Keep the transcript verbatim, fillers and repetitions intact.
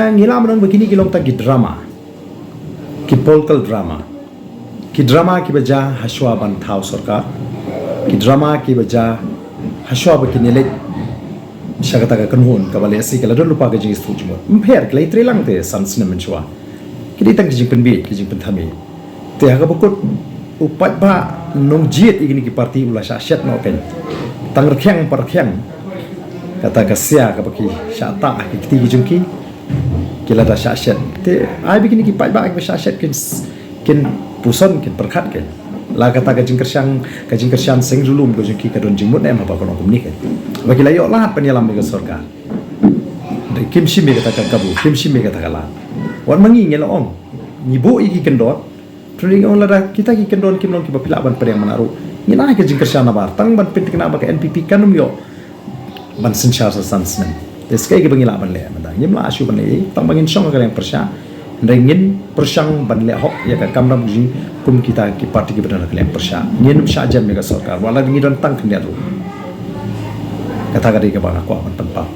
Ngi lah ban ong ba kine ki long tang ki drama, ki political drama, ki drama kiba jia hashwa ban thaw sorkar, ki drama kiba jia hashwa ba kin ïaleit sha kata ka kynhun kaba lehse ka la don lypa ka jingïathuh jingmut. Ym pher, ki la ïatreilang te san snem mynshuwa. Ki dei tang ki jingpynbieit, ki jingpynthame. Te ha kaba kut u paidbah nongjied ïa kine ki party u la shah shet noh kein. Tang rkhiang pa rkhiang kata ka sia kaba ki shah tah ha ki kti ki jong ki, ki la da shah shet. Te ai ba kine ki paidbah kiba shah shet kin s-, kin puson, kin pyrkhat kein. La kata ka jingkyrshan, ka jingkyrshan seng jyllum ka jong ki ka don jingmut ne em haba ka long kumne kein. Ba ki la ïoh lad ban ïalam bad ka sorkar. Hynrei kim shim ïa kata ka kabu, kim shim ïa kata ka lad. Wat ma ngi ngi la ong, ngi buh ïa ki kyndon. Hynrei ngi ong lada kita ki kyndon kim long kiba phi lah ban pdiang mynta ruh, ngin ai ka jingkyrshan nabar tang ban pynthikna ba ka N P P kan ym ïoh ban synshar sa san snem. Te sa kaei kaba ngi lah ban leh mynta? Ngim lah shuh ban leh ei, tang ba ngin shong ha ka liang pyrshah. Hynrei ngin pyrshang ban leh hok ïa ka kamram ka jong ngi kum kita ki party kiba don ha ka liang pyrshah. Ngin ym shah jem ïa ka sorkar wat la ngi don tang khyndiat ruh. Kata ka dei kaba nga kwah ban pynpaw.